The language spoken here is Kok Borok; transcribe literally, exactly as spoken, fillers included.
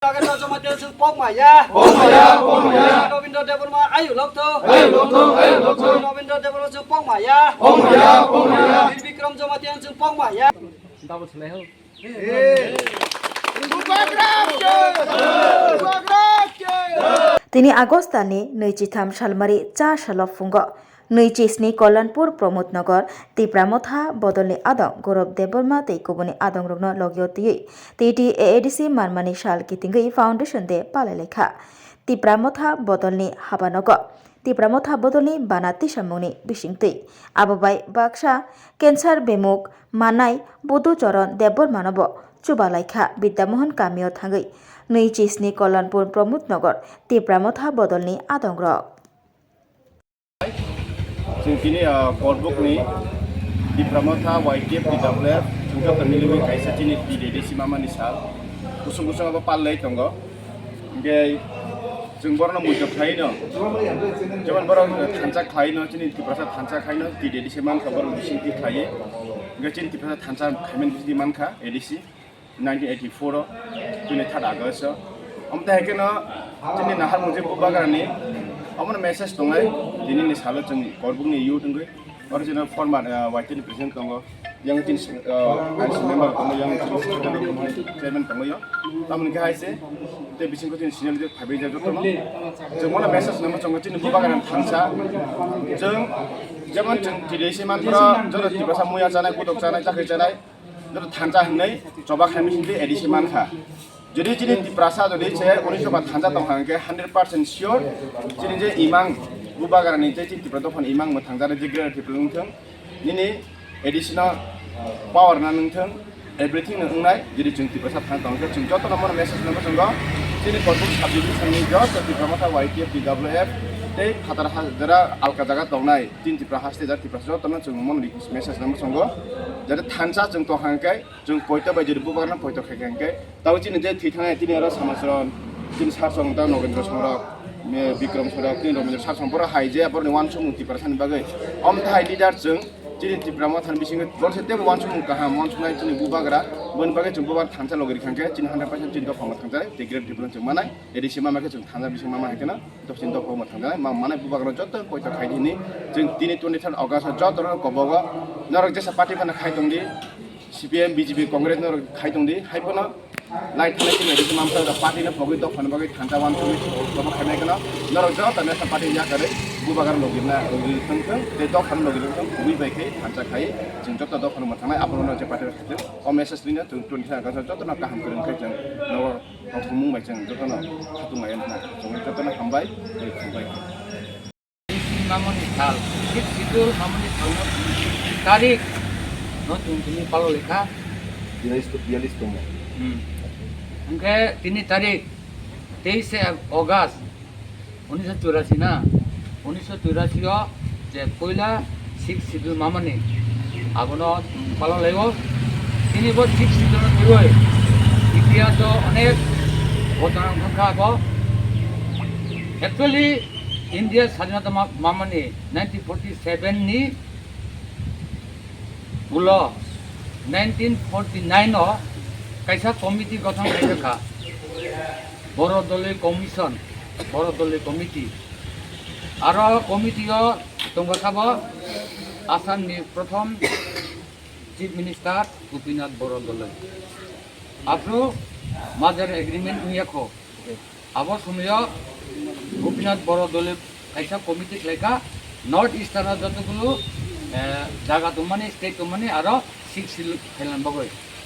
Nagarjuna Jamatia chwng pokma ya. Pokma ya, pokma ya. Rabindra Debbarma ayu lokto. Ayu lokto, ayu lokto. Rabindra Debbarma chwng pokma ya. Pokma ya, pokma ya. Bir Bikram Jamatia chwng pokma ya. Double selai ho. Tini August talni nwichitham salmari cha salo phungo nwichi sni Kollanpur Pramod Nagar Tipra Motha bodolni adong Gaurav Debbarma tei kubuni adongrokno logio twiwi T T A A D C manmani sal kitingwi Foundation Day palailaikha. Tipra Motha bodolni habanogo Tipra Motha bodolni bana tisamungni bisingtwi abo bai baksa cancer bemuk manai Budu Choron Debbarmanobo chubalaikha Bidya Mohan kamio thangwi nwichi sni Kollanpur Pramod Nagar Tipra Motha bodolni adongrok. Chwng tini, ah, Korbukni Tipra Motha Y T F T W F chwng joto milwi kaisa chini T D A D C mamani sal kusung kusung abo pallai tongo. Hingke chwng borokno muitok khlaino, jemon borok thansa khlaino, chini Tiprasa thansa khlaino, T D A D C mankha borok bisingtwi khlaiwi. Hingke chini Tiprasa thansa khaimani bisingtwi mankha A D C nineteen eighty-four o, tini third August o. Omo tei haikhe no chini nahar mujib bubagrani omono message tongnai, tinini salo chwng Korbukni youth wngwi. Oro chini former, ah, Y T ni president tongo, yang chini, ah, council member tongo, yang chini chairman tongo yo. Tamoni khe hai se, tei bisingo chini senior leader phaibai jak jotono. Chwng mono message nangma chongo chini bubagrani thansa. Chwng jemon chwng T D A D C manphro joto Tiprasa muya chanai, kutok chanai, chakri chanai, joto thansa hinwi choba khaimani sindi A D C mankha. Jodi chini Tiprasa jodi se unisho ba thansa tongkha hwnkhe hundred percent sure chini je imang bubagrani je chini Tipra dophani imang mwthangjaknai je Greater Tipraland wngthung, nini A D C no power na wngthung, everything no wngnai. Jodi chwng Tiprasa thansa tongkhe chwng jotono mono message nangma chongo chini Korbuk sub division ni joto Tipra Motha Y T F T W F tei phatar ha jera alka jaga tongnai chini Tipra haste jat Tiprasa jotono chwng mono message nangma chongo jate thansa chwng tongkha hwnkhe Chwng poito bai jodi bubagrano poito khai kha hwnkhe, tabuk chini je thwi thangnai tini oro Samachron, chini Sarsong ta Nogendra Songrok, me Bikram Songrok, tini Rabindra Sarsong, borok hai je borokni uansukmung Tiprasani bagwi. Omo thai leader chwng chini Tipra Mothani bisingo borok se teibo uansukmung kaham uansuknai chini bubagra, boni bagwi chwng bubagra thansa logi rikha hwnkhe chini hundred percent chini dophano thangjaknai, tei Greater Tipraland chwng manai, A D C mama khe chwng thansa bising mama hai kheno. Dopsin dophano thangjaknai, ma-, manai bubagrano joto poito khai di hinwi chwng tini twenty third August o joto no kobogo norok jesa party phano khai tong di, C P M, B J P, Congress norok khai tong di, hai phano lai thanai chini rikhi mamsa da party no pogwi dophano bagwi thansa wan tongwi kobo khainai kheno norok joto national party yakarwi bubagra logirna logirwi tongthong tei dophano logirwi tongthong kubui bai khe thansa khai chwng joto dophano mwthangnai abono je party khai thung o message rino chwng twenty third August o joto no kaham kwrwng khe chwng nogo. Tongthokmung bai chwng jotono khatung lai wngkha. Chwng jotono hambai, tei khumbai. Mamoni sal, sixth schedule mamoni salno tarik no chwng tini palo lekha. Biyalish to, biyalish tongo. Hmm. Hwnkhe tini tarik teise August, unisho churasi na, unisho churasi o je poila sixth schedule mamani abono palo laibo. Tini bo sixth schedule no twiwi itihaso onek ghotona wngkha abo. Actually, India sadhinota ma-, mamani nineteen forty seven ni ulo nineteen forty nine o kaisa committee gothon khaijak kha, Borodoli Commission, Borodoli Committee. Aro committee o tongkha kha bo Assam ni prothom Chief Minister Gopinath Borodoli. Aphuru merger agreement wngya kho. Abo somoyo Gopinath Borodoli kaisa committee khlaikha, North Eastern o jotogulo, eh, jaga tongmani, state tongmani aro sixth schedule khailan bagwi.